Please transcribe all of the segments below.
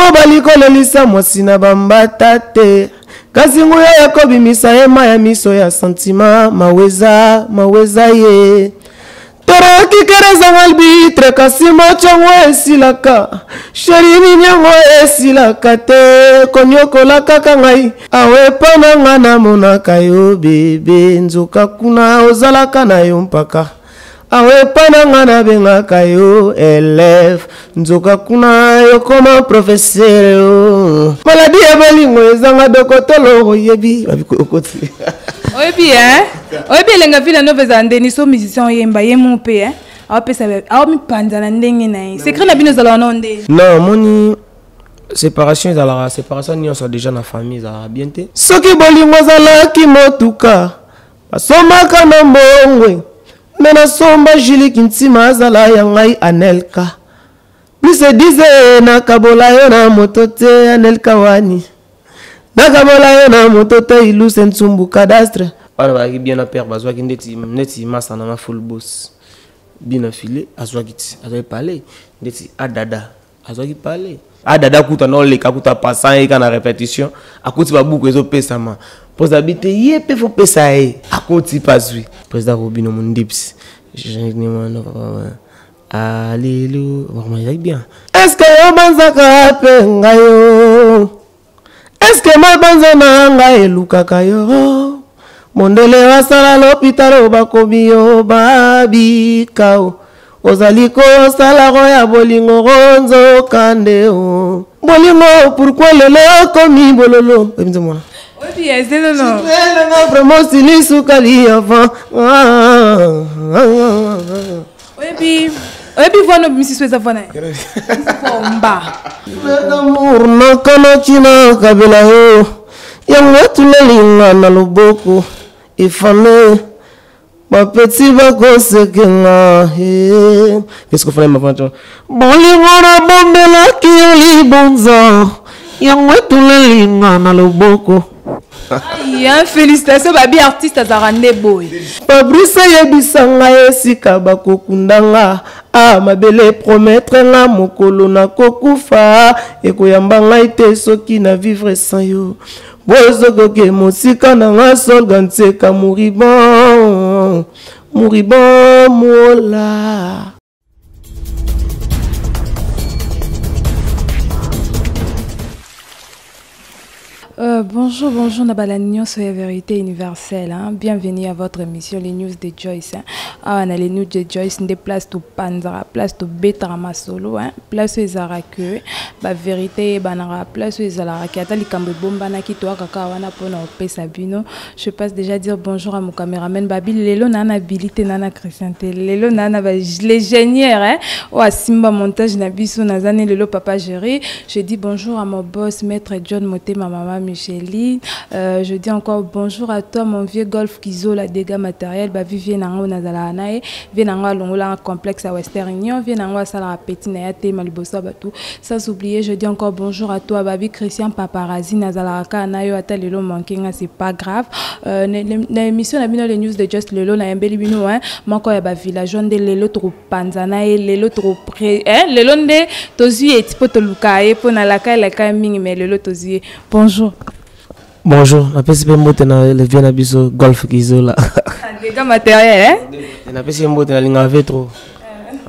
Mobali kolelisa mwasi na bambata te, kasi nguya ya kobimisa ye mai ya miso ya sentiment. Maweza maweza ye toraki kerezanga albitre, kasi mocongo esilaka. Sheri nini yango esilaka te, konyokola kaka ngai awa epa na nga namonaka yo bebe, nzoka kuna ozalaka na yo mpaka. Awa epa na nga nabengaka yo élève, nzoka kuna yokoma professeur. Yo maladi ya bolingo ezanga dokotolo, oyebi okoti. Oyebi, hein, oyebi elenga Villa Nova ezala ndeni so musicien oyemba ye mo mpe, hein, aopesa aomipanza na ndenge na ye. Secret na bino ezalaka nao ndenge? Non, omoni, séparation ezalaka, séparation nyonso déjà na famille ezalaka bien te. Soki bolingo ezalaki motuka, basombaka na mbongwe, me nasomba Jili Kintima, azala ya ngai. Anelka plus dize, nakabola yo na moto te. Anelka wani, nakabola yo na moto te. Iluse Ntsumbu cadastre wana bazalaki bien na père, bazwaki ndeti neti masa nanga full boss bina file, azwaki ti azwaki pale ndeti adada, azwaki pale adada kuta na oleka kuta passant ye ka na répétition, akuti babuku ezopesama mpo zabi te, ye mpe fopesa ye, akoti mpe azwi président Robino Mondibs. Alelu ezalaki bien. Est-ce yo banzaka mpe ngai yo? Est-ce mabanza na ngai elukaka yo? Mondele asala lopitalo, bakomi yo babika o ozali kosala ro ya bolingo ronzoka nde o bolingo. Pourquoi lelo okomi bololo? Oyebi mwana. Oyebi ya zenono. Vraiment sili sukali avant. Oyebi, oyebi voix no misisu eza voix na mba. D'amour nakanaki na kabela yo, yango etulelinga na loboko efame, bapeti bakosekenga. Qu'est-ce qu'on fait ma bolingo nabombelaki yo libonza, yango etulelinga na loboko. Ya félicitation babi, artiste azalaka nde boye. Fabrice ayebisa ngai esika bakokunda nga. A mabele promettre nga mokolo nakokufa ekoyamba ngai te soki na vivre sans yo. Bozokoke mosika na nga, solga ntseka moribond moribond mola. Bonjour, bonjour, Nabala nyonso ya Vérité universelle. Hein? Bienvenue à votre émission Les News de Joyce. Hein? Ah, on a les News de Joyce, des places to panzara, place to betara masolo, hein? Place ezara que ba vérité banara, place ezala ki ata likambo bombana ki to kaka wana pona opesa bino. Je passe déjà dire bonjour à mon caméraman Babi lelo nana habilité nana Christian te lelo nana ba les génières, hein? O asimba montage na biso nazane lelo papa Géry. Je dis bonjour à mon boss maître John Motema, maman Micheline. Je dis encore bonjour à toi mon vieux Golf Kizola dégâts matériels ba vivien nango nazala nae vie nango alongola complexe à Western Union, vie nango asala petit na ya te maliboso batu. Sans oublier, je dis encore bonjour à toi Babi Christian Paparazzi, nazala ka na yo ata lelo manqué nga, c'est pas grave. Na émission na bino Les News de Just lelo na yembeli bino, hein, moko ya ba villageois nde lelo trop panzana ye lelo trop près, hein, lelo nde tozui eti po toluka ye po na laka laka mingi, mais lelo tozui. Bonjour. Bonjour, napesi mpe mbote na le vieux na biso Golf Kizola. Dégâts matériel, hein? Napesi ye mbote, nalingaka ve trop.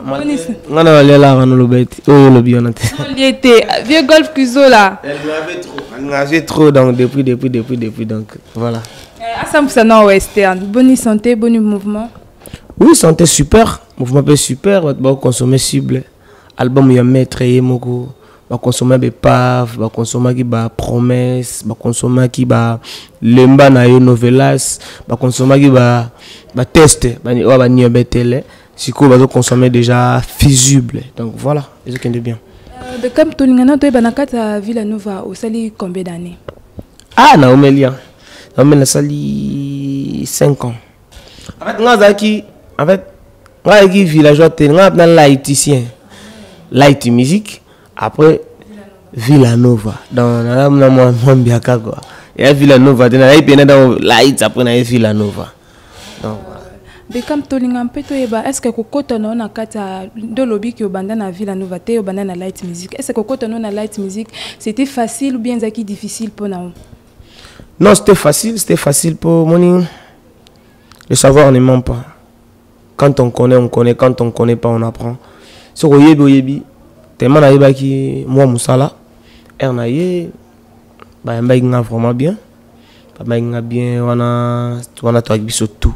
Nga na nalialaka noloba ete oyo olobi wana te. Olie te, vieux Golf Kizola. Nalingaka ve trop, donc depuis depuis depuis depuis, donc voilà. Asambwisa na Western, bonne santé, bon mouvement. Oui, santé super, mouvement mpe super, bato bakoconsommer cible album ya maître ye moko, bakonsomaki bepave, bakonsomaki bapromesse, bakonsomaki balemba na yo novelas, bakonsomaki batest oyo baniobetele, sikoyo bazoconsommer déjà fusible, donc voilà, ezokende bien. Beckham, tolingana toyeba na kati ya Villa Nova osali combien d'années? Ah, naomeli, naomeli, nasali 5 ans. En fait nga azalaki, en fait nga azalaki villageois te, nga na lighticien, light musique, après Villa Nova. Donc naza na mwa mwa mbiaka quoi, ya Villa Nova te, nazali pena donc light, après naye Villa Nova, donc voilà. Bekam, tolinga mpe toyeba, est ce que kokota na yo na kati ya nde olobi ke obanda na Villa Nova te, obanda na Light Music, est ce que kokota na yo na Light Music, c'était facile ou bien ezalaki difficile mpona yo? Non, c'était facile, c'était facile. Pour moni, le savoir ne ment pas. Quand on connaît, on connaît. Quand on connaît pas, on apprend. Soki oyebi, oyebi. Tellement nayebaki mwa mosala aire na ye, bayambaki nga vraiment bien, bayambaki nga bien. Wana wana toyaki biso tout,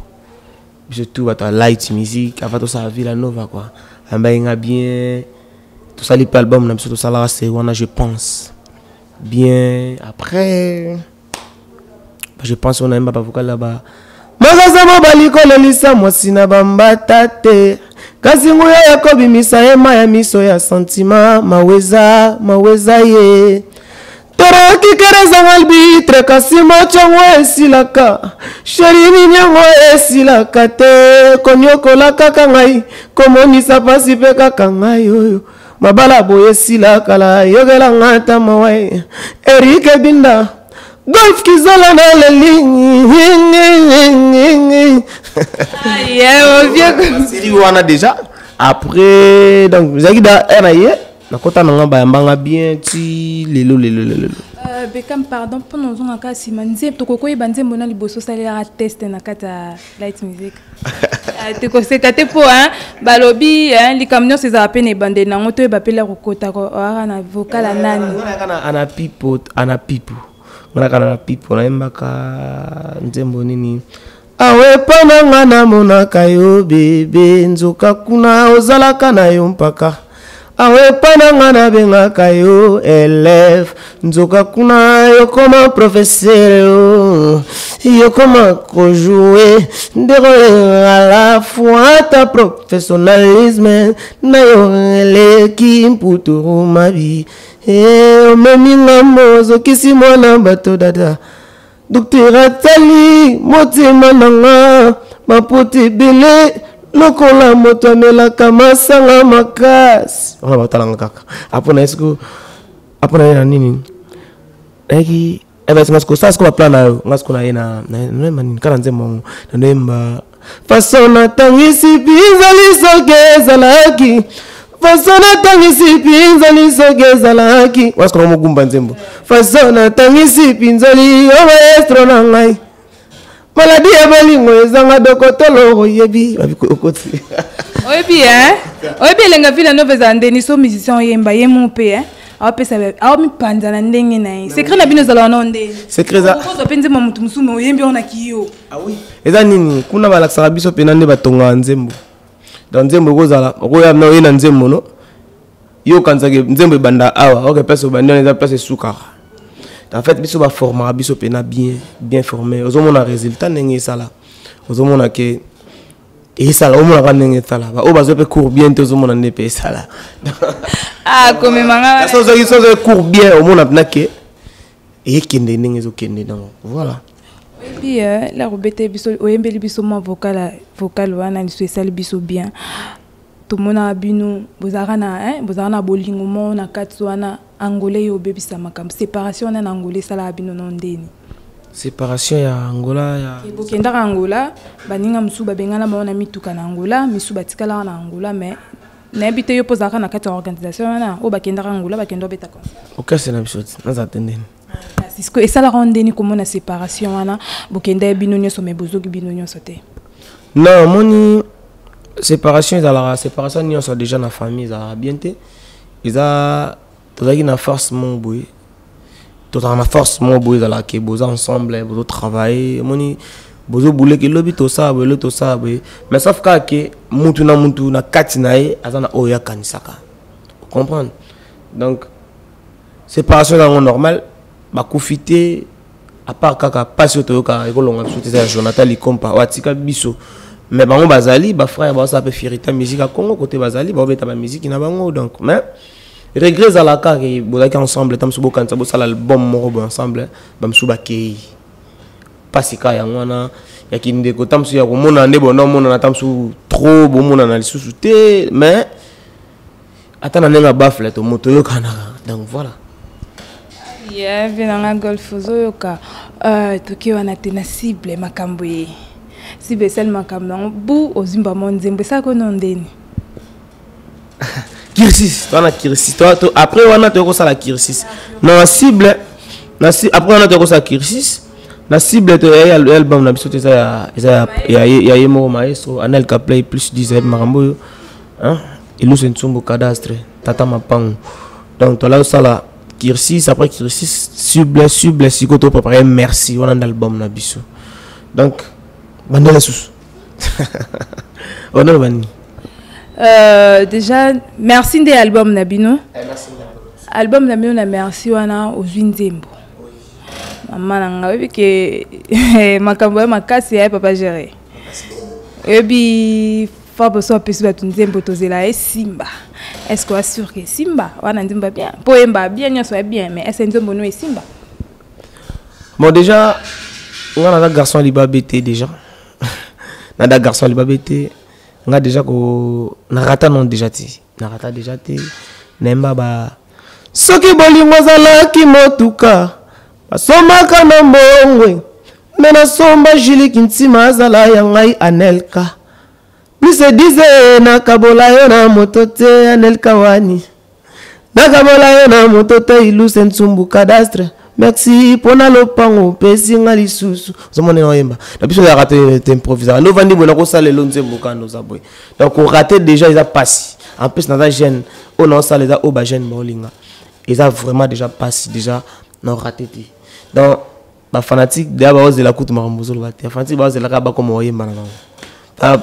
biso tout bato ya Light Music avant tosala Villa Nova quoi. Bayambaki nga bien, tosali mpe album na biso, tosalaka se wana, je pense bien. Après, je pense on ayemba bavocal ya ba makasa mobali kolelisa mwasi na bambata te, kasi nguya ya kobimisa ema ya miso ya sentiment maweza maweza ye toraki kere ezanga arbitre, kasi match yango esilaka. Chéri, nini yango esilaka te? Konyokola kaka ngai, komonisa pasi mpe kaka ngai. Oyo mabala boye esila kala, yokelanga ata mawa. Erike Binda, Golf Kizala na leli. Série wana déjà. Après, donc ezalaki da aire na ye, nakota nanga, bayambanga bien ti lelo lelo lelo. Bekam, pardon, mpona ozongaka nsima, nzembo tokokoyeba nzembo na liboso osalelaka test na kati ya Light Music? Tekoseka te mpo balobi likambo nyonso ezala mpe na ebandeli nango. Toyeba mpe lere okotaka oaka na vocal ya nani? Ana pipo, ana pipo, nganaka na pipo. Nayembaka nzembo nini? Awa epa na nga namonaka yo bebe, nzoka kuna ozalaka na yo mpaka. Awa epa na nga nabengaka yo élève, nzoka kuna yokoma professeur. Yokoma kojouer ndeko à la fois, ta professionnalisme na yo eleki mputuru mabi. Omemi ngambo, ozokisi mwana bato. Dada docteur atali motema na nga, maputa ebele lokola moto amelaka masanga makasi. Wana batalanga kaka. Apo na ye siko, apo na ye na nini nayaki nga siko sala siko baplan na yo. Nga siko na ye nayemba nini kaka nzembo yango, nayemba façon natangisi mpinzali soki ezalaki, façon natangisi mpinzali soki ezalaki. Wana siko namogumba nzembo façon natangisi mpinzali yo maestro na ngai. Maladi ya bolingo ezanga dokotolo, oyebi okoti. Oyebi, oyebi elenga Villa Nova ezala ndeni so musicien oyemba ye mo mpe aopesa, aomipanza na ndenge na ye. Secret na bino ezalaka nao ndeni? Secret eza ozwa mpe nzembo ya motu mosusu, me oyembi onaki yo. Eza nini? Kuna balakisaka biso mpena nde batongaka nzembo. Donc nzembo ekozala, okoya na oye na nzembo no, yo okanisaka nzembo ebanda awa, oke place obandi wana eza place esukaka. En fait, biso baformaka biso mpena bien, bien formé. Ozomona résultat ndenge esala, ozomona ke esala, omonaka ndenge esala. Oyo bazwa mpe cours bien te, ozomona nde mpe esala. Komemanga. Soki ozwi cours bien, omona mpena ke eyekende ndenge ezokende. Donc voilà. Oyebi, lere obete biso, oyembeli biso mwa vocal, vocal wana liso esali biso bien. Tomonaka bino bozalaka na bolingo moko na kati wana. Angolais yo obebisa makambo, séparation wana na Angola esalaka bino no ndeni? Séparation ya Angola ya? Bokendaka Angola, baninga mosusu babengana bango na mituka na Angola, misusu batikalaka na Angola. Mais nayebi te, yo mpo ozalaka na kati ya organisation wana oyo bakendaka Angola, bakenda obeta concert? Orchestre na biso ti nazala te ndeni. Sisiko esalaka ndeni komona séparation wana? Bokenda ye bino nyonso, mais bozoki bino nyonso te. Non, omoni, séparation ezalaka, séparation nyonso déjà na famille ezalaka bien te. Eza tozalaki na force moko boye, tozalaka na force moko boye, ezalaka ke boza ensemble, bozotravaille, omoni bozobuleka, elobi tosala boye, elobi tosala boye. Mais sauf kaka ke mutu na mutu na kati na ye aza na oyo akanisaka, comprendre. Donc séparation yango normal, bakufi te, à part kaka mpasi oyo toyokaka ekolonga biso te. Eza ya Jonathan Likompa oyo atika biso, mais bango bazali bafrère, bazosala mpe fierté musique ya Congo. Kote bazali, baobeta bamusiki na bango. Donc mais regret ezalaka ke bozalaki ensemble, ta mosusu bokanisa bosala album moko boye ensemble, bamosusu bakei. Mpasi kaka yango wana ya kindeko, ta mosusu ya komonana nde bonda omonana, ta mosusu trop bomonana lisusu te, mais ata na ndenge ya bafle to toyokanaka. Donc voilà. Ye mpe nanga Golf, ozoyoka, toki wana te na cible makambo ye. Cible esali makambo yango bu ozimba mwa nzembo esalaki ono ndeni? Kirsis toa na kirsis toa to après wana toyei kosala kirsis na cible na si, après wana toyei kosala kirsis na cible to ya album na biso te eza ya ya ya ye moko maestro Anel Kaplay plus 10 makambo oyo hein Eluse Ntsumbu cadastre tata mapangu. Donc tola kosala kirsis, après kirsis cible cible sikoyo to préparer merci wana nde album na biso. Donc bandela susu wana bani. Déjà merci nde album na bino. Eh, album na bino na merci wana ozwi nzembo mama na ngai oyebi ke makambo ya makasi ya papa géré oyebi Fabo so apesi bato nzembo tozela esimba. Est-ce que assure que esimba wana nzembo bien mpo oyemba bien nyonso ya bien, mais est-ce nzembo no esimba? Bon, déjà nga naza garçon libabe te, déjà naza garçon libabe te. Nga déjà ko narata non déjà te, narata déjà te. Nayemba ba soki bolingo ezalaki motuka basomaka na mbongwe, me nasomba Juli Kintima azala ya ngai Anelka plus dize nakabola yo na moto te Anelka wani nakabola yo na moto te Iluse Ntsumbu cadastre merci mpona lopango opesi nga lisusu. Ozomona na oyemba na biso ezalaka te te improvisaka nde ovandi boye nakosala elo nzembo kanda oza boye. Donc korate déjà eza pasi. En plus naza jeune, oyo naosala eza oyo bajeune baolinga, eza vraiment déjà pasi déjà na rate te. Donc bafanatique deya baozela kutu makambo ozoloba te, bafanatique baozelaka bakoma oyemba na bango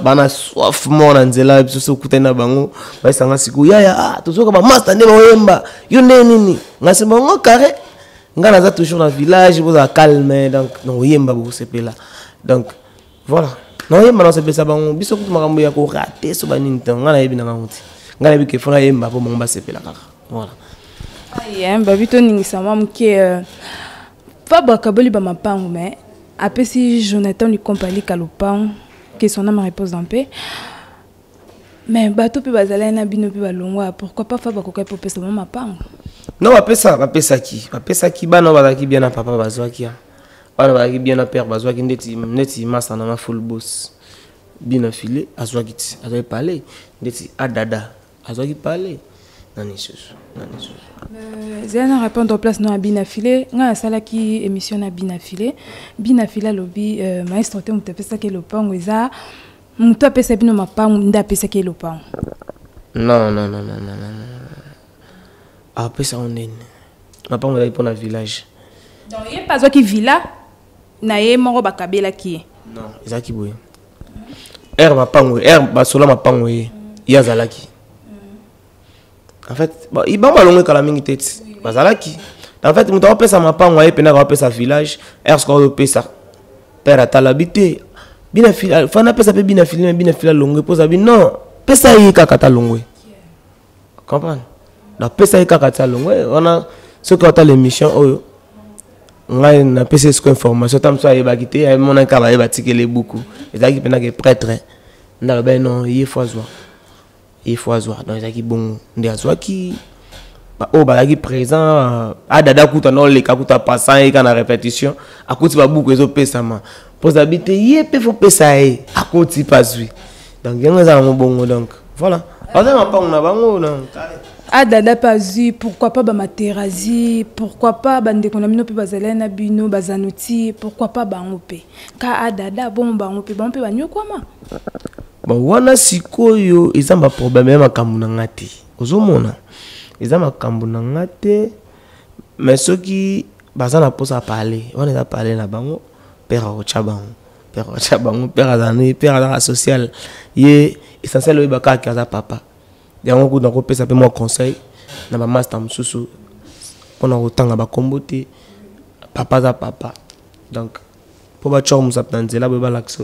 bana soif moko na nzela. Biso so okutani na bango bayesanga sikoyo yaya, ah, tozoka bamaster nde baoyemba yo nde nini ngai se bango carré. Ngai naza toujours na village, bozala calme. Donc nakoyemba bokosepela. Donc voilà, naoyemba nasepelisa bango. Biso kutu makambo ya korate so banini te, ngai nayebi na ngango te. Ngai nayebi ke fo nayemba mpo bango basepela kaka. Voilà. Aye, babi toningisa mwa moke. Fabo akaboli bamapango, mais apesi Jonathan Likompa alika lopango, que son âme repose en paix. Mais bato mpe bazalaki na bino mpe balongwa, pourquoi pas Fabo akokaki mpo opesa mwa mapango? Non, bapesa bapesaki bapesaki bana oyo bazalaki bien na papa bazwaki ya bana bazalaki bien na père bazwaki ndeti neti masa nanga full boss bina file azwaki ti azwaki pale ndeti adada azwaki pale nani susu nani susu. Zela na répondre place no ya Bina File. Ngai asalaki émission na Bina File. Bina File alobi maestro te moto apesaki lopango, eza moto apesa bino mapango nde apesaki ye lopango. Non, non, non, non, non, non, apesa ngo ndeni? Mapango ezalaki mpona village. Donc ye mpe azwaki villa na ye moko, bakabelaki ye? Non, ezalaki boye: ere mapango, ere basola mapango, ye ye azalaki en fait bango balongo ekala mingi te ti bazalaki. En fait moto akopesa mapango aye mpena akopesa village, ere soki azopesa père atalabi te bina fili fana apesa mpe bina fili, me bina fili alongwe mpo ozabi non, pesa ye kaka ata longwe, comprendre? Donc pesa ye kaka ti alongwe wana. Soki otala émission oyo, ngai napesi ye siko information ta mosusu ayebaki te, amonaki kaka bayeba tikele buku ezalaki mpena ke prêtre nde alobaki non, ye fo azwa, ye fo azwa. Donc ezalaki bongo nde azwaki. Oyo bazalaki présent, adada kuta na oleka kuta passant ye kaka na répétition akuti babuku ezopesama mpo zabi te ye mpe fo pesa ye, akoti mpe azwi. Donc yango eza nango bongo. Donc voilà, baza mapango na bango na Adada mpe azwi, pourquoi pas bamaterasi, pourquoi pas bandeko na bino mpe bazalai na bino bazanuti, pourquoi pas bango mpe ka adada bongo bango mpe banyokwama? Bon, wana sikoyo eza baproblème ya makambo na nga te. Ozomona eza makambo na nga te, mais soki baza na mposa pale wana eza pale na bango, père akotya bango, père akotya bango. Père aza père, azaka social ye. Essentiel oyeba kaka aza papa. Yango kutu nakopesa mpe mwa conseil na bamaster mosusu mpona kotanga bakombo te. Papa aza papa. Donc mpo batyaka mosapi na nzela boye, balakisa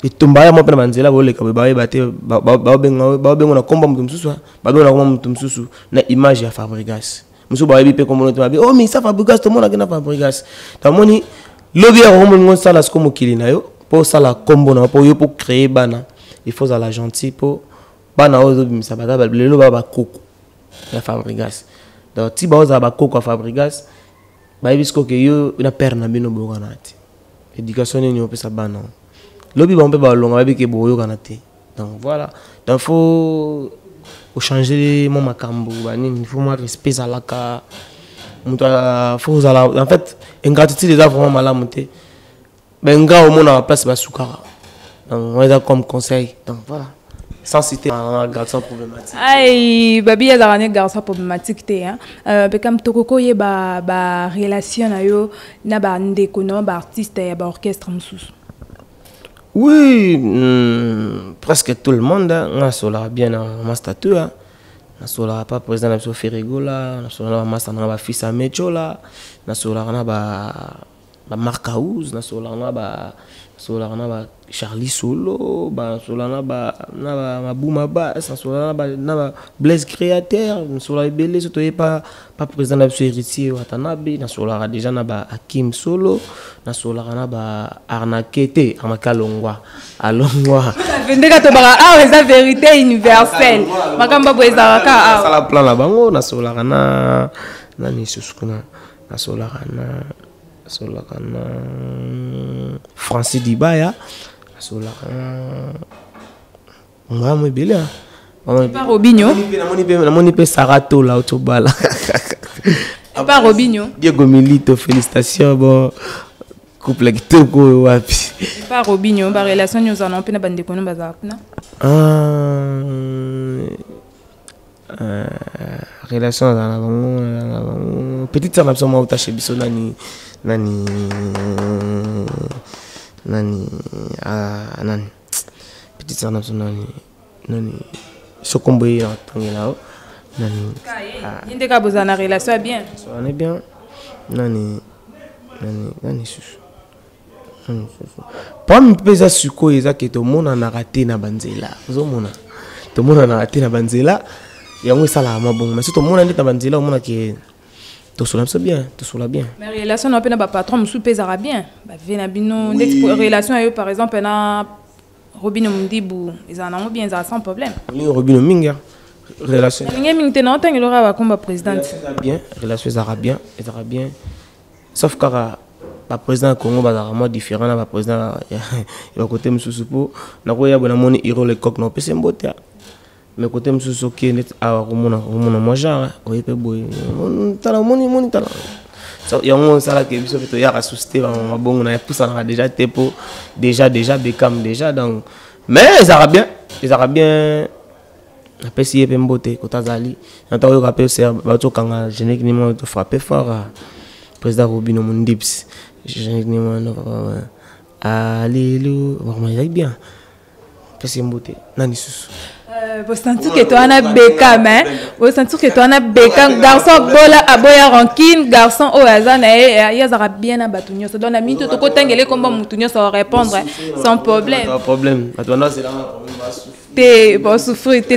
etumba ya mwa mpe na banzela boleka boye, bayeba te baobenga na kombo moto mosusu, babenga na kombo moto mosusu na image ya Fabrigas mosusu bayebi mpe kombo te, babi oh misa Fabrigas, tomonaki na Fabrigas. Tomoni lobi ya kombo lingo osala siko mokili na yo mpo osala kombo na yo, mpo yo mpo créer bana, il faut ozala gentil mpo bana oyo ozobimisa baza lelo baa bakoko ya Fabrigas. Donc ti baozala bakoko ya Fabrigas, bayebi sikoyo ke yo na père na bino boyokana te. Éducation nini opesa bana? Lobi bango mpe balonga bayebi ke boyokana te. Donc voilà, donc faut ochanger mwa makambo banini, faut mwa respect ezalaka moto, faut ozala. En fait, ingratitude eza vraiment malamu te. Benga omonaka place basukaka. Donc eza comme conseil. Donc voilà, sans citer un garçon problématique. Ay, babi azalaka ne garçon problématique te, hein. Bekam, tokoki oyeba barelation na yo na bandeko na yo baartiste ya baorchestre mosusu? Oui, presque tout le monde. Nasolaka bien na master tout, hein. Nasolaka pa président na biso Ferre Gola, nasolaka na bamaster nanga, bafils ya Mechola, nasolaka na ba bamark House, nasolaka na ba nasolaka na ba Charlie Solo, nasolaka na ba Mabuma Bas, nasolaka na ba Blaise Créateur, nasolaka ebele. So toye pa président na biso Héritier Watanabe, nasolaka déjà na ba Akim Solo, nasolaka na ba Arnake te, Arnake alongwa, alongwa. Ndeka tobaka awa eza vérité universelle, makambo boye ezalaka awa. Asala plan na bango. Nasolaka na nani lisusu kuna? Nasolaka na Francis Dibaya, nasolaka na ngambo ebele. Pa Robinho. Namoni mpe Saratola otobala. Pa Robinho. Diego Milito, félicitation, bon couple kitoko oyo wapi. Pa Robinho, barelation nyonso ozala mpe na bandeko no bazala kuna? Relation azala na bango, petite sœur na biso moko otashe biso, nani nani nani, ah, nani, petite sœur na biso, nani nani, sokombo ye natangela o nani. Ye nde kaka bozala na relation ya bien? On est bien. Nani nani nani susu, nani susu? Problème mpe eza sikoyo, eza ke tomonanaka te na banzela. Ozomona, tomonanaka te na banzela, yango esalaka mwa bongo. Mais so tomona nde na banzela, omona ke tosola biso bien, tosola bien. Mais relation na yo mpe na bapatron mosusu mpe ezalaka bien, bave na bino? Ndeti relation ya yo par exemple na Robino Mundibu, ezala nango bien, ezala sans problème? Olingi Robino mingi, ah. Relation Nalingi mingi te, na otangela oka bakomba présidente. Eza bien, relation ezalaka bien, ezalaka bien, sauf kaka baprésident ya Congo bazalaka mwa différent na baprésident ya bakote mosusu. Mpo nakoya boye, namoni Hiro Lecoq, na opesi mbote, mais kote mosusu soki neti awa, komona mwa genre oye mpe boye, tala, omoni, moni, tala. Yango osalaka biso mpe toyaka susu te. Mabongo na epusanaka déjà te, mpo déjà Bekam déjà. Donc mais ezalaka bien, ezalaka bien. Napesi ye mpe mbote kota azali nata oyoka mpe bauti okanga générique nimo tofrappe fort, président Robino Mondips, générique nimo alelu, vraiment ezalaki bien. Pesi ye mbote. Nani susu? Bosentir ke to wana Bekam, bosentir ke to wana Bekam, garçon bola aboya rancune, garçon oyo aza na ye, ye azalaka bien na bato nyonso. Donc na mingi tokotangela ekomba motu nyonso arépondre sans problème. Problème, bato banda ozelanga problème, basouffrir. Te, bosouffrir te.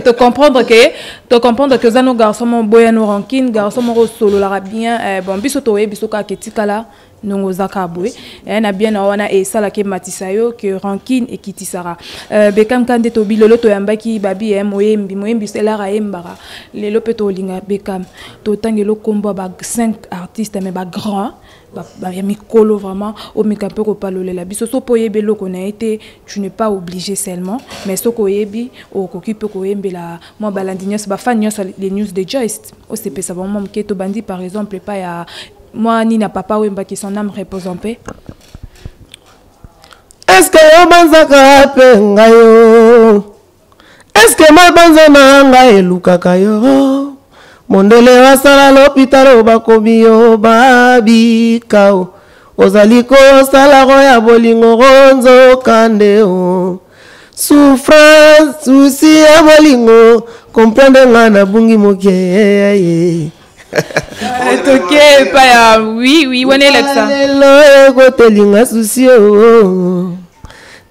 Tocomprendre ke oza no garçon moko boya no rancune, garçon moko osololaka bien. Bon, biso toyebi biso kaka etikala ndongo oza kaka boye na bien na wana esalaka ematisa yo ke rancune ekitisaka. Bekam, ka nde tobi lelo toyambaki babi moyembi, moyembi elara ayembaka lelo mpe tolinga Bekam, totangela okombo ya ba 5 artistes, mais bagrand ya mikolo vraiment, omeka mpe kopalolela biso. So mpo oyebi eloko na ye te, tu n'es pas obligé seulement, mais soki oyebi, okoki mpe koyembela mwa balandi nyonso, bafani nyonso les news de Joyce, osepesa bango mwa moke. Tobandi par exemple epai ya mwa nini ya Papa Wemba, que son âme repose en paix. Eske obanzaka mpe ngai yo? Eske mabanza na ngai elukaka yo? Mondele basala lopitalo, bakomi yo babika o ozali kosala ya bolingo ronzoka nde o souffrance, souci ya bolingo. Comprendre nga, nabungi moke. Toke epai ya oui, wana elakisa. Lelo ekotelinga souci o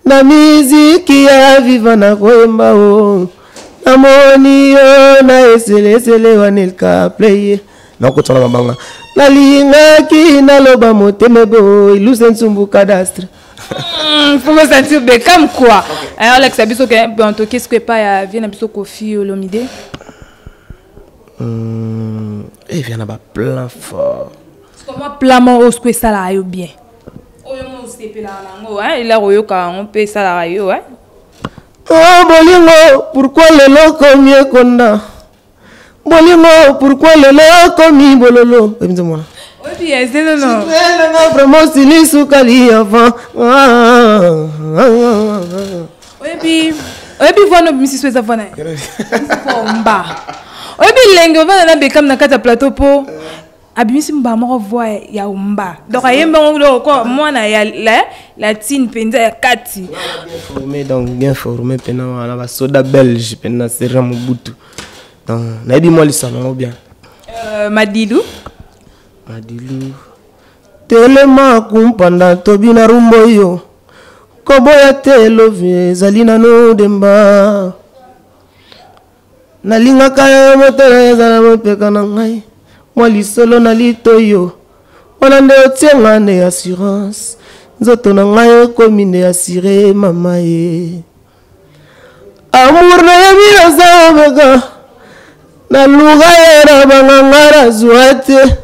na miziki ya viva na koyemba o namoni yo na eselesele wana elka play nakotala mabanga nalingaki naloba motema boy luse nsumbu cadastre. Faut me sentir Bekam quoi. Alors olakisa biso ke bon, toke soki epai ya vie na biso Kofi Olomide. Evia na baplan fort. Comment plan moko soki esalaka yo bien oyo mo? Osepelaka nango, eloko oyoka yango mpe esalaka yo. Oh bolingo, pourquoi lelo komi ekonda? Bolingo, pourquoi lelo komi bololo? Oyebi nzembo wana? Oyebi ezenono. Vraiment sili sukali avant. Oyebi voix no obimisi so eza voix na mba. Oyebi lenge ovanda na Bekam na kati ya plateau mpo abimisi mba moko voix ya omba, donc ayemba ngo loko mwana ya latine mpenza ya kati. Bien formé, donc bien formé mpena wana basoda belge mpena sergent Mobutu, donc nayebi mwa lisano yango bien. Madilu. Madilu, telema kumpanda tobina rumbo yo, koboya te, lovi ezali nano demba. Nalingaka yo, motema ezala mopeka na ngai, mwa lisolo na litoyo wana nde otienga nde assurance, nzoto na ngai ekomi nde assuré. Mama ye amour nayebi naza omeka, naluka ye na banganga, nazwa te.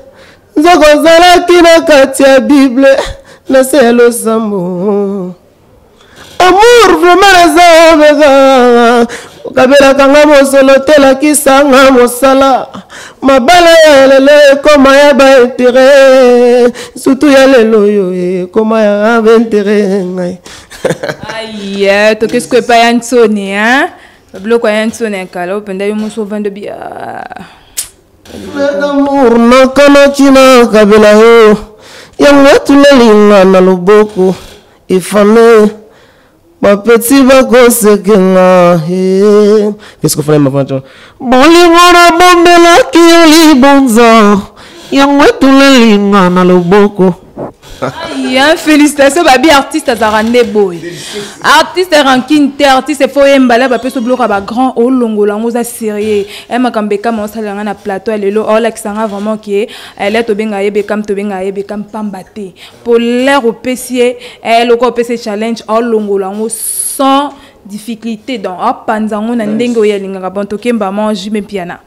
Nzoko ozalaki na kati ya Bible na se ya losambo. Amour vraiment naza omeka, okabelaka nga mosolo te, lakisanga mosala. Mabala ya lelo ekoma ya baintérêt, surtout ya lelo oyo ekoma ya baintérêt ngai. Aye, toke siko epai ya Ntsoni, biloko ya Ntsoni ya kala oyo mpenza yo moso ovandi obi. Amour nakanaki na kabela yo, yango etulelinga na loboko efame, bapeti bakosekenga. Qu'est-ce qu'on fait maintenant? Bolingo nabombelaki yo libonza, yango etulelinga na loboko. Ya félicitation babi, artiste azalaka nde boye, artiste rancune te, artiste fo oyembala bapesa biloko ya bagrand, olongola yango, oza sérieux. E makambo Bekama osalela nga na plateau ya lelo, aolakisa nga vraiment ke ele tobenga ye Bekam, tobenga ye Bekam pamba te, po l'air opesi ye eloko, opesi ye challenge, aolongola yango sans difficulté, donc apanza yango na ndenge oyo alingaka. Bon, tokemba ma JB Mpiana.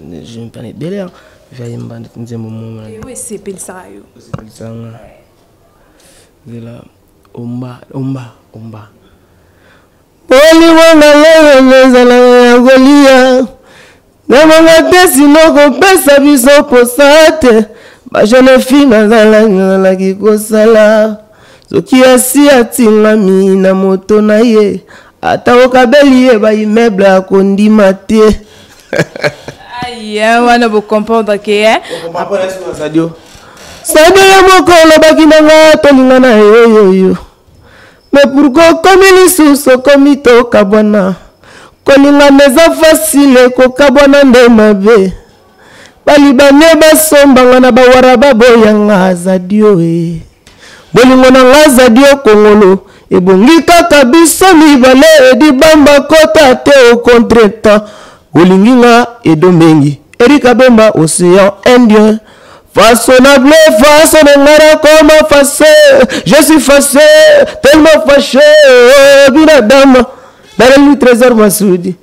JB Mpiana ebele vyayemba nzembo momo oyo esepelisaka yo. Esepelisanga nzela omba omba omba. Bolingo na ngai ezalaka ya kolia namanga te, sino kopesa biso posa te. Bajeune fille nazalaki kosala, soki asi atingami na moto na ye, ata okabeli ye baimmeuble, akondima te. Aye wana bocomprendre ke Sadio, Sadio ye moko olobaki na nga tolinga na yoyoyo, mais pourquoi okomi lisusu, okomi tokabwana? Kolingana eza facile, kokabwana nde mabe. Balibane basombanga na bawara, baboyanga. Zadio e, bolingo na nga Zadio Kongolo ebongi kaka biso mibale, edibamba kota te au contretemps. Olingi nga edo mengi, Erika Bemba, océan Indien, façonnable, façon nga nakoma fâché, je suis fâché, tellement fâché. Binadama naleli Trésor Masudi.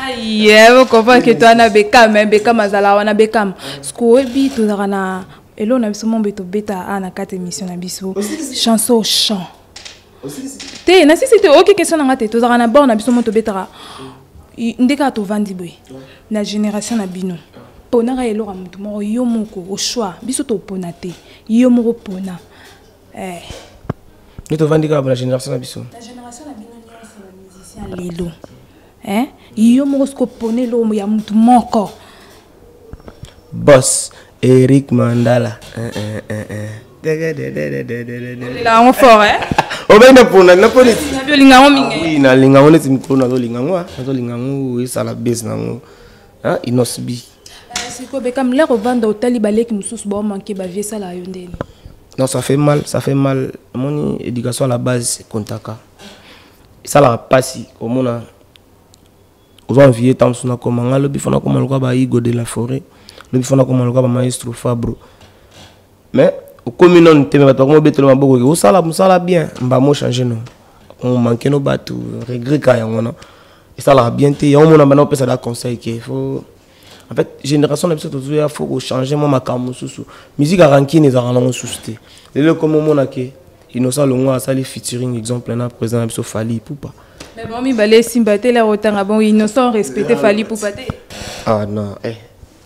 Aye, okomprendre ke to wana Bekam, Bekam azala wana. Bekam, siko oyebi tozalaka na eloko na biso mombe tobeta a na kati émission na biso, chanson chant te na sisi te. Oyoki question na nga te? Tozalaka na bord na biso mo tobetaka nde kaka tovandi boye na génération na bino, ponaka eloko ya motu moko, yo moko ochoix. Biso topona te, yo moko pona. Nde tovandi kaka na génération na biso. Na génération na bino nyonso bamusicien lelo, yo moko soki opona eloko ya motu moko. Boss Eric Mandala. Olela yango fort. Obeyi na pona naponi. Olinga yango mingi. Oui, nalinga yango neti mikolo, nazolinga yango, nazolinga yango esala base nango Inos B. Sikoyo Bekam, lere ovanda otali baleki mosusu baomanke bavie, esala yo ndeni? Non, ça fait mal, ça fait mal. Omoni, éducation à la base ekontaka, esalaka mpasi komona oza envie. Ntango mosusu nakoma nga lobi fo nakoma lokola baigo de la forêt, lobi fo nakoma lokola bamaestro Fabro, mais okomi nanu te, me bato bakoma obetela maboko ke osala mosala bien, mbamo change no omanke no bato regret ka yango wana esalaka bien te. Yango mona bana opesa da conseil ke faut En fait, génération na biso tozoya, faut kochanger mwa makambo mosusu. Musique ya rancune ezalaka nango mosusu te. Lelo komi omonake Innocent Longwa asali featuring, exemple, na président na biso Fally Ipupa. Mais bon, mibale esimba te. Lere otanga bon, Innocent respecte Fally Ipupa te. Ah non, eh,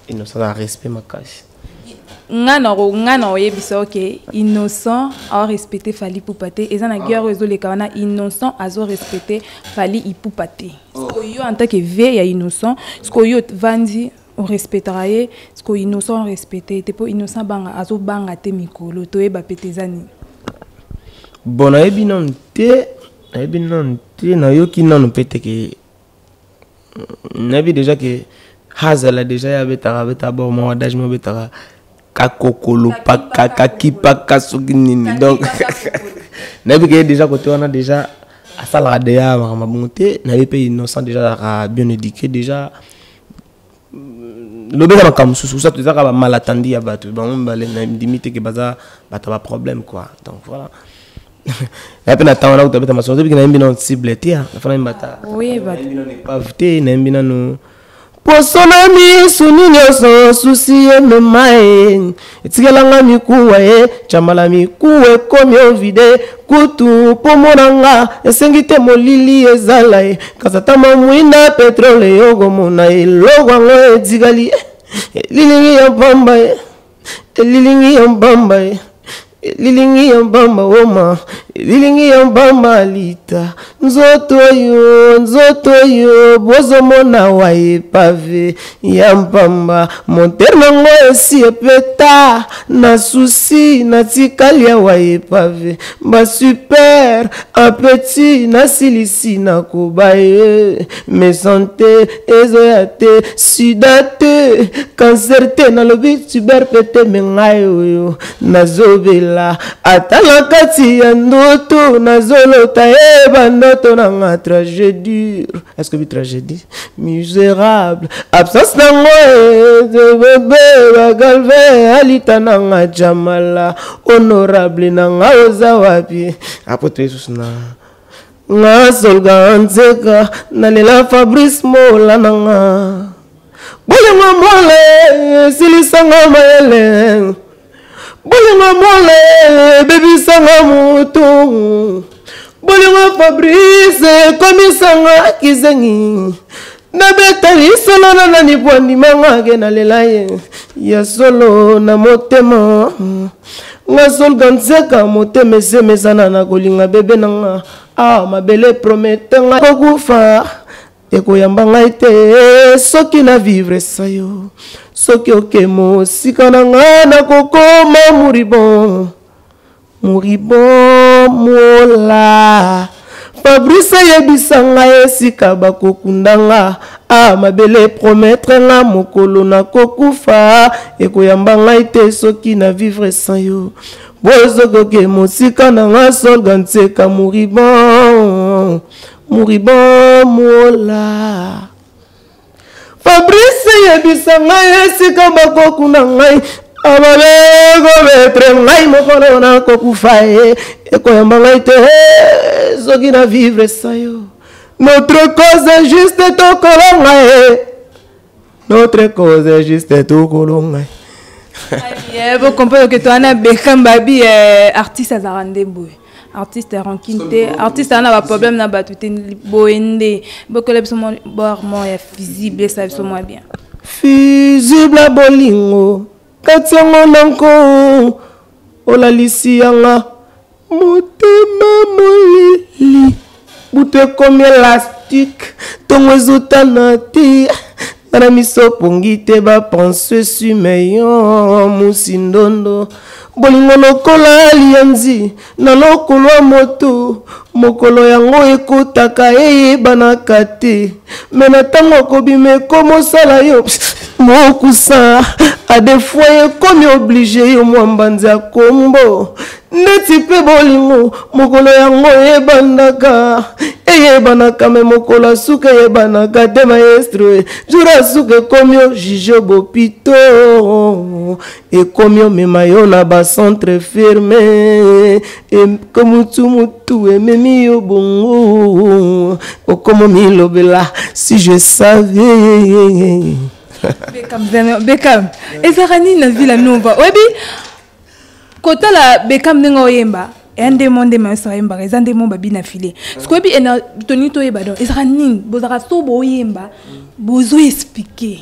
Innocent na respect makasi. Nga na oyebisa, ok, Innocent aorespecte Fally Ipupa te. Eza na guerre oyo ezoleka wana, Innocent azorespecte Fally Ipupa te. Sikoyo yo, en tant que v ya Innocent, sikoyo yo vandi orespectaka ye, sikoyo Innocent orespecte te mpo Innocent banga, azobanga te. Mikolo toyeba mpe te eza nini. Bon, nayebi nanu te, nayebi nanu te, nayoki nanu mpe te ke nayebi déjà ke hazala déjà ye abetaka, abetaka bor moko, adage mo abetaka kakokolo paka kakipaka soki nini. Donc nayebi ke ye déjà kote wana déjà asalaka déjà makambo bongo te. Nayebi mpe Innocent déjà azalaka bien éduqué déjà. Lobi eza makambo mosusu, soit eza kaka bamalentendu ya bato bango mibale. Nandimi te ke baza bato ya baproblème, quoi. Donc voilà, naye mpe na ntango wana kuta beta masolo, tobiki nayembi nano cible te, nafa nayemba ta nayembi nano épave te, nayembi nano poso na misuni nyonso. Susi emema ye, etikelanga mikuwa ye tiambala, mikuwa ekomi ovide kutu mpo monanga esengi te. Molili ezala ye, kasi ata mamwinda petrole yokomona eloko yango etikali elilingi ya pamba ye, elilingi ya pamba ye, elilingi ya pamba oma, elilingi ya pamba lita. Nzoto oyo, nzoto oyo bozomona wa épave ya mpamba, moteur nango esi epeta na susi, natikali awa épave basuper apeti, nasilisi nakoba ye. Me santé ezoya te, sida te, cancer te, nalobi tuber pe te. Me ngai oyo nazobela, ata na kati ya ndoto nazolota ye, bandoto nanga tragédie. Est-ce que bi tragédie misérable absence nango bebe bagalve alita nanga jamala honorable nanga oza wapi? Apo toye susu na nga solga nzeka, nalela Fabrice Mola nanga. Bolingo mole esilisanga mayele, bolingo mole ebebisanga motu, bolingo Fabrice ekomisanga kizengi. Nabeta lisolo na nani po andimanga ke nalela ye ya solo na motema? Nga solga nzeka, motema esemesana na kolinga bebe na nga. Ah, mabele promete nga kokufa ekoyamba ngai te soki na vivre sa yo. Soki oke mosika na nga, nakokoma moribond, moribond mola. Fabrice, ayebisa ngai esika bakokunda nga. A mabele promettre nga mokolo nakokufa ekoyamba ngai te soki na vivre sans yo. Bosoki oke mosika na nga, solga ntseka, moribond, moribond mola. Fabrice, yebisa ngai esika bakokunda ngai. Ababekobetre ngai mokolo nakokufa ye ekoyamba ngai te soki na vivre sa yo. Notre cause est juste, tokolonga ye. Notre cause est juste, tokolonga ye. Bocomprendre ke towana Beckham babi artiste azalaka nde boye, artiste rancune te, artiste aza na baproblème na bato te. Boye nde bokola biso bor mo ya fusible, esala biso mwa bien. Fusible bolingo kati yango nanko olalisi yanga motema molili, butu ekomi élastique, ntongo ezotana te na miso pongi te, bapense esumeyo musindondo. Bolingo lokola lianzi na lokolo ya moto, mokolo yango ekotaka eyebanaka te, me na ntango akobima ekomosala yo mokusa. Adefoi ekomi obligé yo mwa mbanzi ya kombo ndeti mpe bolingo, mokolo yango eyebandaka eyebanaka, me mokolo asuka eyebanaka te. Maestro, jour asuka ekomi ojuge bopito, ekomi omema yo na bacentre fermé, ekomutu mutu ememi yo bongo, okomo milobela si je savais. Bekam, Bekam, ezalaka nini na Villa Nova? Oyebi kotala Bekam ndenge oyemba, eya nde mo nde maestro ayembaka, eza nde mo babina file. Sikoyo oyebi tolingi toyeba, donc ezalaka nini? Bozalaka so boyemba, bozo expliquer.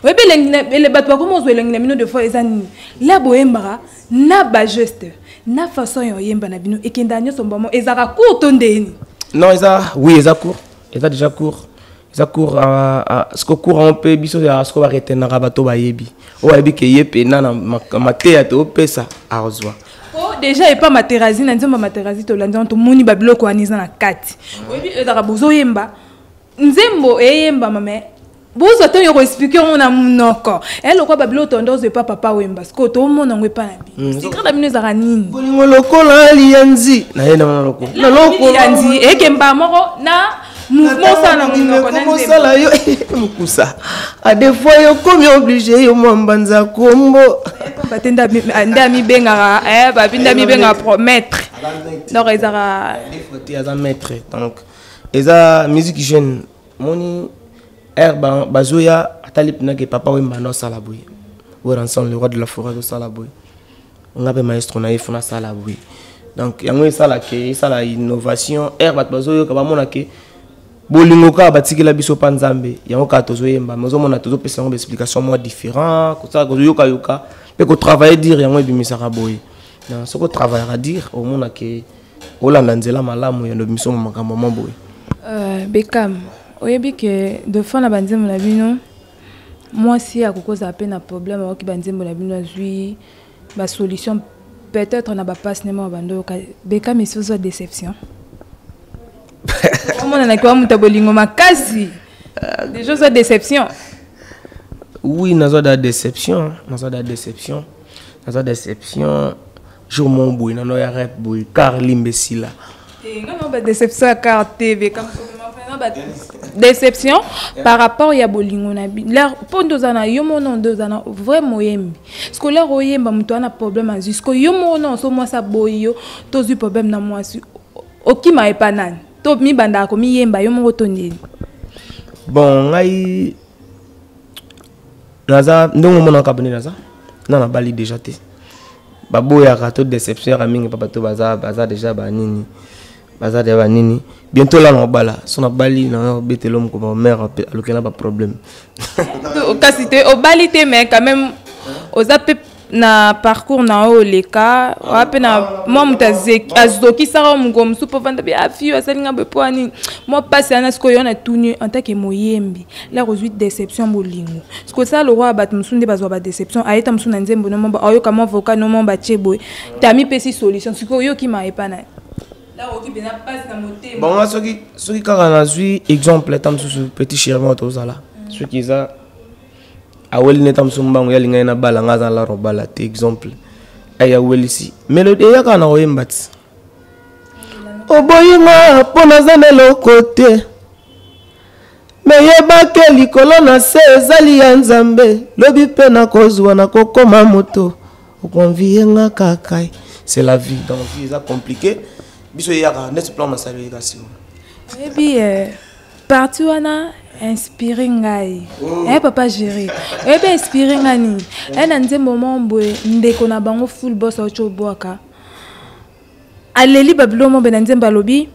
Oyebi elengi, bato bakoma ozwa elengi na bino de fois eza nini? La boyembaka na bageste na façon ya oyemba na bino ekendaka nyonso mbamo, ezalaka court to ndeni? Non, eza, oui, eza court, eza déjà court, eza court. Siko court yango mpe biso ya siko baretenaka bato bayebi, oyo bayebi ke ye pena na mateya toopesa azwa. Po déjà epa Materazi, na nzembo ya Materazi tolandi wana, tomoni babiloko wana eza na kati. Oyebi ezalaka bozoyemba nzembo eyembama, mais bozwa ntango ya koexpliquer yango na monoko eya lokwa babiloko tondo ozwa epa Papa Wemba. Sikoyo tomona yango epa na bino, secret na bino ezalaka nini? Bolingo lokola liyanzi na ye na loko na liyanzi ekemba moko na mouvement osala na monoko na nzembo. Osala yo mokusa a des fois yo komi obligé yo mwa mbanza kombo. Pamba te nde amibengaka, babi nde amibengaka maître, donc ezalaka te aza maître. Donc eza musique jeune moni air bazoya atali mpena ke Papa Wemba nde osala boye, Werrason le roi de la forêt azosala boye, nga mpe maestro na ye fona asala boye. Donc yango esala ke esala innovation air bato bazoyoka, bamona ke bolingo kaka batikela biso mpa Nzambe, yango kaka tozoyemba. Mais ozomona tozopesa yango baexplication mwa différent, kosala kozoyokayoka mpe kotravailler dire, yango ebimisaka boye. Donc soki otravaillaka dire, omona ke olanda nzela malamu ya biso makambo mwa boye. Bekam, oyebi ke de fois na banzembo na bino, mwasi akoki kozala mpe na problème, akoki banzembo na bino azwi basolution peut-être na bapasi nde moko bando oyoka. Bekam, esi ozwa déception? Omonanaki wa moto ya bolingo makasi, déjà ozwa déception? Oui, nazwa da déception, nazwa da déception, nazwa déception. Jour moko boye nano ya rep boye car limbe esila. Nga na badéception ya car te. Bekam, déception par rapport ya bolingo na mpo nde oza na yo moko, nde oza na vrai moyembi. Siko lere oyemba, moto wana problème azwi, siko yo moko na so mwasi aboyi yo, tozwi problème na mwasi, okima epa nani? To mibandaka komiyemba yo moko to ndeni? Bon, ngai naza ndenge omonaka bone, naza na nabali déjà te. Baboyaka to déception yaka mingi mpa bato baza déjà banini, baza déjà banini. Bientôt la na obala, so nabali na obetela moko mare alokela baproblème. Kasi te obali te, mais quand même oza mpe na parcours na oyo oleka oya mpe na mwa moto azokisaka mokolo mosusu mpo vanda bi afi asalinga boye mpo ani mwa mpasi wana. Sikoyo yo natuni, en tant que moyembi, lere ozwi déception bolingo, sikoyo osala lokwa bato mosusu nde bazwa badéception, ayeta mosusu na nzembo nomo ayoka mwa vocal nomo batie boye te, amipesi solution. Sikoyo oyokima epa na Bon, nga soki kaka nazwi exemple ata mosusu petit chéri moko tozala, soki eza aweli neta mosusu mbango ya alingai na bala, nga aza lara obala te. Exemple ay awelisi mélodie eyaka na koyemba ti oboyinga mpo naza na eloko te, me yebake likolo na se ezali ya Nzambe. Lobi mpe nakozwa, nakokoma moto okonvie nga kaka. C'est la vie. Donc vie eza compliqué, biso eyaka neti plan masalo eyeka sima. Oyebi parti wana inspiré ngai, oh. Papa Géri, oyebi inspiré ngai nini? Na nzembo moko boye, ndeko na bango full boss auti obwaka, aleli babilo mo be na nzembo, alobi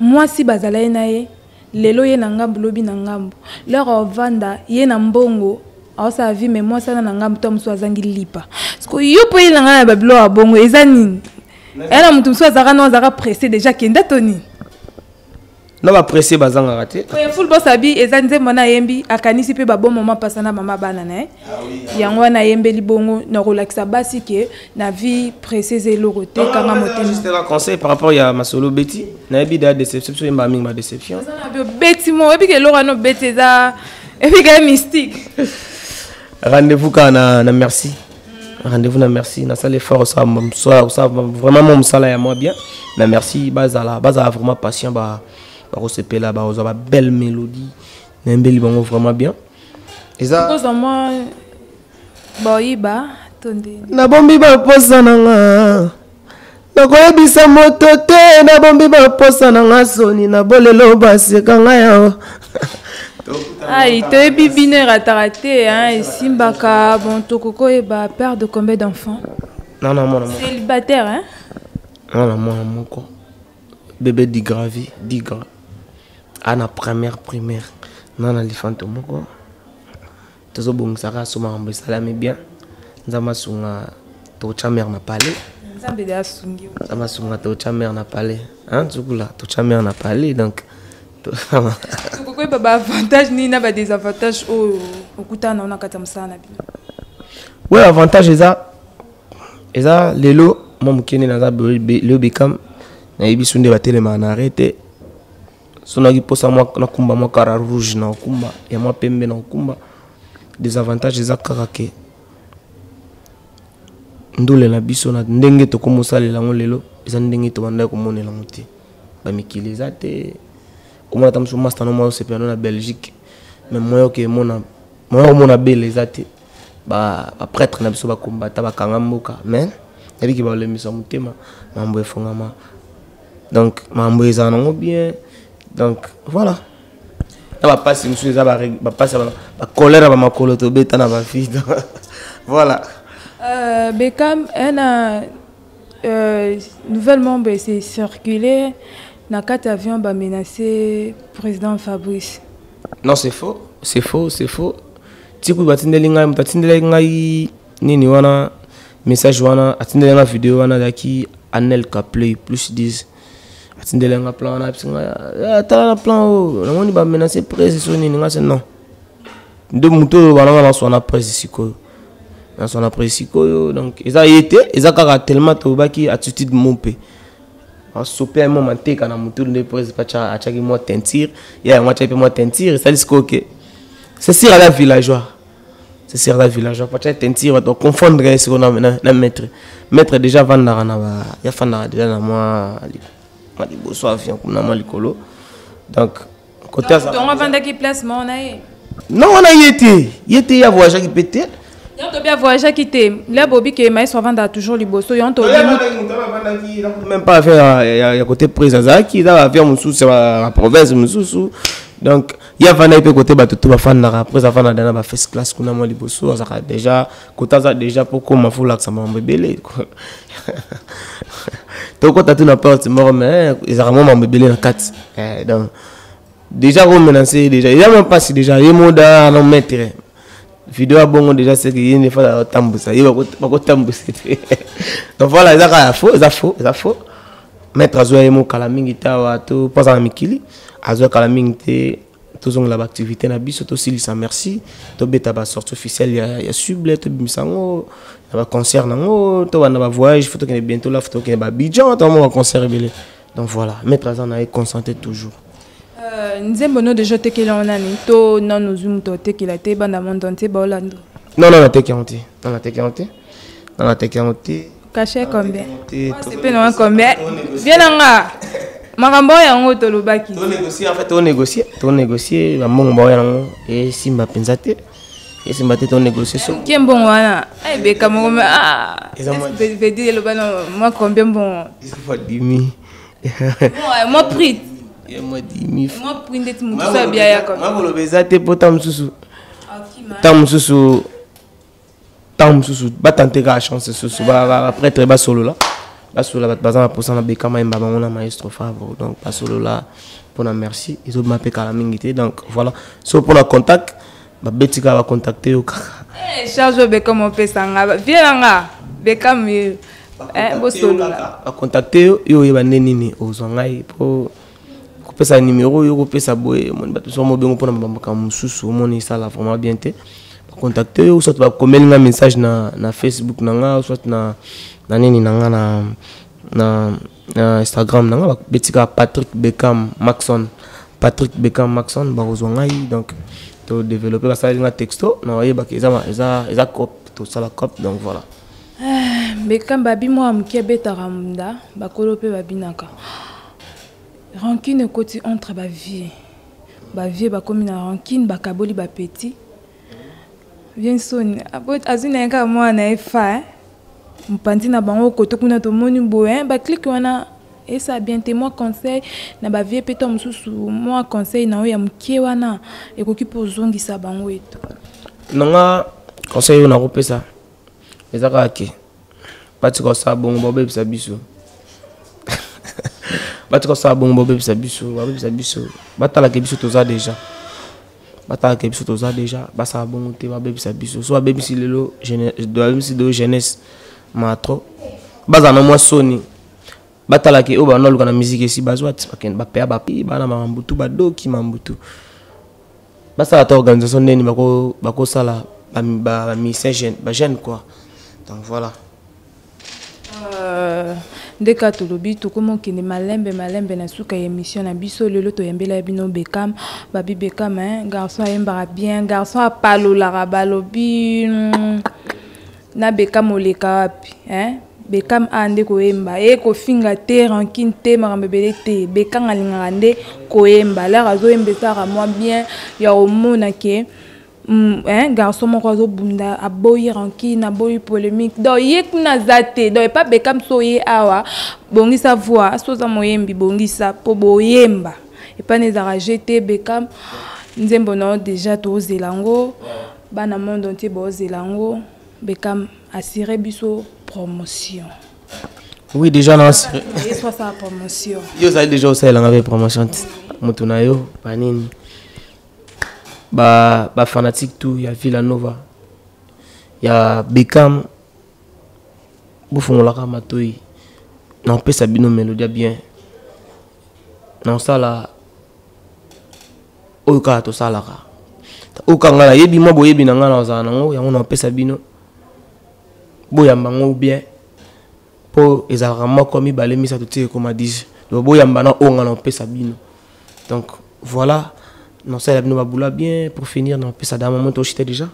mwasi bazala ye na ye lelo, ye na ngambu, lobi na ngambu, lere ovanda ye na mbongo aosala vie, mais mwasi ana na ngambu to mosusu azangi lipa. Siko yo mpo ye na ngai na babilo ya bongo eza nini? Eya na moto mosusu azalaka no azalaka pressé déjà, kenda to nini? Na bapressé bazangaka te. Full boss abi eza nzembo wana ayembi, akanisi mpe babon mama mpasa na mama bana na ye, yango wana ayembeli bongo na kolakisa basi ke na vie pressé eza eloko te, kanga motema. Conseil par rapport ya masolo beti, nayebi da déception, biso oyemba mingi badéception. Obeti mo oyebi ke eloko wana obeti eza ebika mystique. Rendez-vous kaka na merci, rendez-vous na merci. Nasala effort, osala vraiment mo mosala ya mwa bien na merci. Bazala vraiment patient, bakosepela, bakozwa babelle mélodie, nayembeli bango vraiment bien. Eza kozwa mwa boyiba to ndeni? Nabombi baposa na nga, nakoyebisa moto te, nabombi baposa na nga, soni na bolelo baseka ngai awa. Aïe, toyebi bino erataka te, hein, esimbaka. Bon, tokoki oyeba, père de combien d'enfants? Non, non, mwana moko. Célibataire, hein? Non, mwana moko. Bébé Digravi, Digra. Ana première primaire. Nana lifanto moko. Tozobongisaka so makambo esalami bien. Nzambe asunga, totya mare na palais. Nzambe de asungi. Nzambe asunga, totya mare na palais. Hein, Tsukula, totya mare na palais, donc Tokoki oyeba baavantage nini na badésavantage oyo okutana nango na kati ya mosala na bino? Ouais, avantage eza lelo mwa moke nde naza leo Bekam, nayebi so nde batelemaka na arrêt te. So naki mposa nakumba mwa kara rouge na okumba ya mwa pembe na okumba. Désavantage eza kaka ke ndule na biso na ndenge tokomosalela yango lelo eza ndenge tobandaki komonela yango te. Bamikili eza te, omona ata mosusu master no mwa osepela no na Belgique, mais moyen oke emona, moyen omona bele eza te. Baprêtre na biso bakombata, bakanga mboka, mais nayebiki balembisa motema, mambo efongama, donc mambo ezala nango bien. Donc voilà, na bapasi mosusu eza bapasi, bacolère ya bamakolo tobeta na bafille. Voilà. Bekam, un nouvelle membre s'est circulé na kati avion, ba menacé président Fabrice. Non, c'est faux, c'est faux, c'est faux. Tiku batindeli ngai, moto atindeli ngai nini wana, message wana, atindeli ngai video wana, azalaki Anel Caplay plus 10. Atindeli ngai plan wana, apesi ngai: "Tala na plan oyo, namoni bamenace presse so nini." Ngai se non, nde moto oyo bananga naswa na presse sikoyo, naswa na presse sikoyo. Donc eza ye te, eza kaka tellement tolobaki attitude mo mpe asope ya mwa manteka na motu nde presse mpe atiaki mwa teinture ya yango, atiaki mpe mwa teinture, esali sikoyo ke c'est sûr aza villageois, c'est sûr aza villageois po atiaki teinture, bato baconfondre ye sikoyo na maître. Maître déjà avandaka na ba, ya afandaka déjà na mwa liboso avion kuna, mwa likolo, donc côté aza. Tongo avandaki place moko na ye? Non, wana ye te, ye te, ye avoyageaki mpe te. Yo tobi avoyageaki te, la bobi ke maestro avandaka toujours liboso, yo tobi. Même pas avion ya côté prise azalaki, eza avion mosusu ya baprovince mosusu, donc ye avandaki mpe côté bato to bafandaka. Après afandaka na ba first class kuna mwa liboso, azalaka déjà côté, aza déjà mpo koma fo olakisa makambo ebele, tokota tu na porte moko, mais ezalaka mwa makambo ebele na kati. Donc déjà komenace déjà eza mwa mpasi, déjà ye moda na maître video ya bongo, déjà c'est que ye nde fa atambusa ye, bakotambusa te. Donc voilà, eza kaka ya faux, eza faux, eza faux. Maître azwa ye mokala mingi te awa to mpo aza na mikili, azwa kala mingi te. Tozongela baactivité na biso, tosilisa merci, tobeta basortie officielle ya suble, tobimisa yango na baconcert nango, tobanda bavoyage, faut tokende bientôt la, faut tokende baabidjan, tomona baconcert ebele. Donc voilà, maître aza na ye concentré toujours. Nzembo no déjà otekeli yango nani to nano ozwi moto otekela te, banda monde entier baolanda? Non, non, nateki yango te, non, nateki yango te, non, nateki yango te. Cachet combien? Sepe nanga combien? Vie nanga makambo oyo yango tolobaki. Tonégocie, en fait tonégocie, tonégocie bambongo baoya nango esimba mpenza te, esimba te, tonégocie so. Ke mbongo wana ebeka moko veut dire eloba na mwa combien mbongo? Dimi. Mwa prix. Mwa dimi. Mwa prix ndeti motu so abia yaka. Mwa koloba eza te, mpo ta mosusu, ta mosusu, ntango mosusu batante kaka chance susu, baprêtre basolola, basolola, bato baza na mposa na Bekama yemba bango na maestro Favre, donc basolola mpona merci ezobima mpe kala mingi te. Donc voilà, so mpona contact babeti kaka, bacontacte yo kaka. Charge oyo Bekama opesanga vie nanga, Bekama bosolola. Bacontacte yo, yo oyeba nde nini ozwa ngai mpo kopesa numéro oyo kopesa boye. Omoni bato so mobengo mpona makambo mosusu, omoni esala vraiment bien te. Bacontacte yo, soit bakomeli nga message na Facebook na nga, soit na nini na nga na Instagram na nga, babeti kaka Patrick Bekam Maxon, Patrick Bekam Maxon, bakozwa ngai. Donc todéveloppe, basaleli nga texto na oyebaka eza cop, tosala cop, donc voilà. Bekam, babi mwa moke ebetaka nda bakolo mpe babinaka, rancune ekoti entre bavie, bavie bakomi na rancune, bakaboli bapeti bien soni, azwi na ye kaka mwana na ye fa mopanzi na bango kote kuna, tomoni boye baclique wana. Esa bien te. Mwa conseil na bavieux mpe to mosusu, mwa conseil na oyo ya moke wana ekoki mpo ozongisa bango eto. Nanga conseil oyo nakopesa eza kaka ke batika kosala bongo, babebisa biso. Batika kosala bongo, babebisa biso, babebisa biso. Batalaka biso, toza déjà, batalaka biso, toza déjà. Basala bongo te, babebisa biso. So babebisi lelo, babebisi do jeunesse ma trop. Bazala na mwa soni, batalaka oyo banda luka na musique, esi bazwa ti bakende bapeya bapi bana mambutu, badoki mambutu. Basala ta organisation ndeni bakosala bamusicien, bajeune quoi. Donc voilà. Nde kaka tolobi, tokómi okende malembe malembe na suka ya émission na biso. Lelo toyembela ya bino Bekam. Babi Bekam, hein, garçon ayembaka bien, garçon apalolaka. Balobi na Bekam oleka wapi, hein? Bekam a nde koyemba e kofinga te, rancune te, makambo ebele te. Bekam alingaka nde koyemba. Lere azoyemba, esalaka mwa bien ya komona ke hein, garçon moko azobunda, aboyi rancune, aboyi polémique. Donc ye kuna aza te. Donc epa Bekam, so ye awa bongisa voix, so oza moyembi, bongisa mpo boyemba epai na ezalaka je te. Bekam, nzembo na yo déjà tozela yango, bana monde entier bozela yango. Bekam, assure biso promotion. Oui, déjà na assuré. Ye so asala promotion. Yo ozali déjà osalelanga mpe promotion te, moto na yo banini, bafanatique tout ya Villa Nova ya Bekam, bofungolaka matoi. Naopesa bino mélodie ya bien, naosala oyo kaka tosalaka, oyo kaka ngai nayebi, mwa boyebi na ngai nazala nango, yango naopesa bino. Boyamba yango bien, mpo ezalaka moko, mibale, misato ti ekoma 10. Donc boyamba na oyo ngai naopesa bino. Donc voilà, naosalela bino babula bien. Pour finir, naopesa da mamo toshite déjà.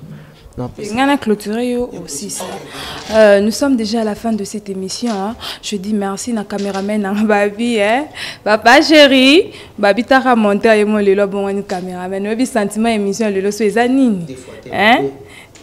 Nga na clôturer yo aussi ça. Nous sommes déjà à la fin de cette émission, hein. Je dis merci na caméraman na babi, hein. Papa chéri, babi taka monteur ye mo lelo bon caméraman. Obi sentiment émission lelo so eza nini? Hein?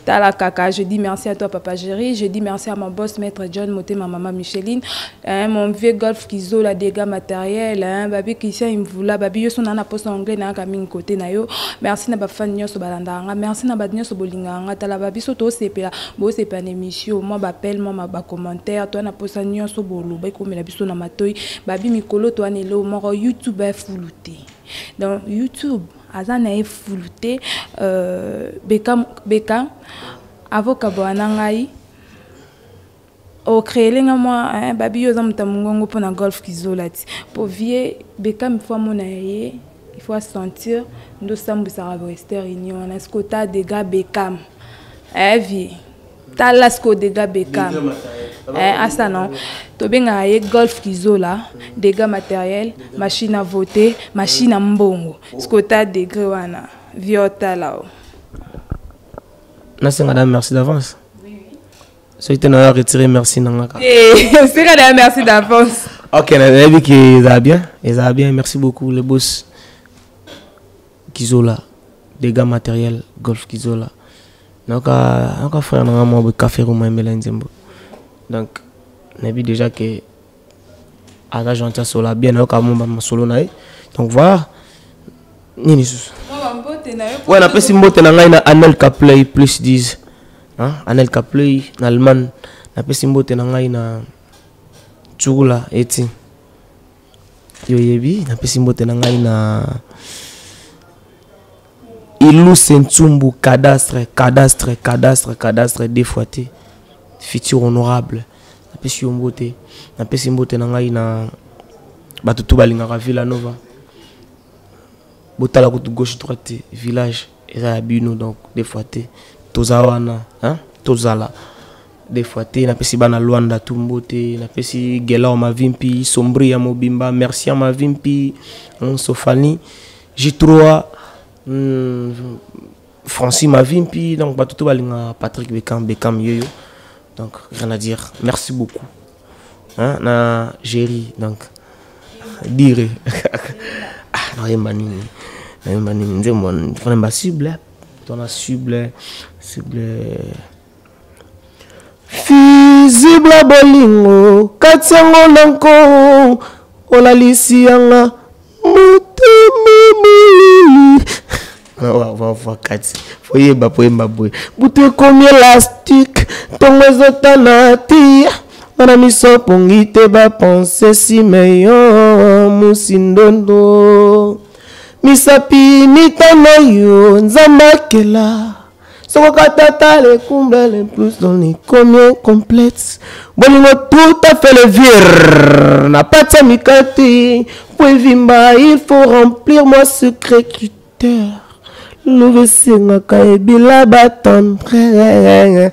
Tala Kaka, je dis merci à toi, Papa Géry. Je dis merci à mon boss, Maître John Moté, ma maman Micheline, hein, mon vieux Golf Kizo, la dégâts matériels, hein, Babi Christian Imvula, Babi Yoso na poste anglais na kami côté na yo. Merci na ba fan nyonso balanda nga. Merci na ba nyonso bolinga nga. Tala babi so to sepela, bo sepela na émission, moi ba appel, moi ba commentaire, toi na posa nyonso boloba ekomela biso na matoi. Babi mikolo to anelo moko YouTube fulu te. Donc YouTube aza na ye fulu te. Beka, Beka avoka bwana ngai ocréele nga mwa, hein, babi yo oza moto ya mongongo mpona Golf Kizola ti po vie. Bekam, faut amona ye, il faut asentir nde osambwisaka Western Union wana. Siko ta dega Bekam, eh, vie tala siko dega Bekam, eh, asa non tobengaka ye Golf Kizola, dégâts matériel, machine à voter, machine à mbongo. Siko ta degré wana, vie otala o. Nasenga da merci d'avance, soki te na retirer merci na nga kaka. Senga da merci d'avance. Ok, nayebi ke ezala bien, ezala bien. Merci beaucoup le boss Kizola, dégâts matériel, Golf Kizola. Nayoka frère na nga mwa boye café roma emela nzembo. Donc nayebi déjà ke aza gentil, asola bien, nayoka mo masolo na ye. Donc voilà, nini susu? Ouais, napesi mbote na ngai na Anel Caplay plus 10, hein? Anel Caplay na Allemagne. Napesi mbote na ngai na Tsukula eti yo yebi. Napesi mbote na ngai na Iluse Ntsumbu, cadastre, cadastre, cadastre, cadastre deux fois te, futur honorable, napesi yo mbote. Napesi mbote na ngai na bato tu balingaka Villa Nova. Botala kutu gauche droite te, village eza ya bino. Donc deux fois te, toza wana, hein? Tozala deux fois te. Napesi bana Lwanda tu mbote. Napesi Gelao Mavimpi, Sombri ya mobimba, merci ya Mavimpi, Sofani J3, Francis Mavimpi. Donc bato to balinga Patrick Bekam, Bekam yoyo. Donc rien à dire, merci beaucoup, hein, na Géri. Donc dire, ah, nayemba nini, nayemba nini? Nzembo nayemba cible, tona cible, cible, fusible, bolingo kati yango na nko. Olalisi yanga motema molili. Kati foyeba poyemba boye butu ekomi elastique ntongo ezotana ti wana miso pongi te bapense sime yo musindondo misapi mitano yo nzambe akela soko katata le kumba le plus dans les combien complète bolingo tout à fait le vir na pati ya mikate po evimba il faut remplir moi secret critère love esengaka ebila batendre.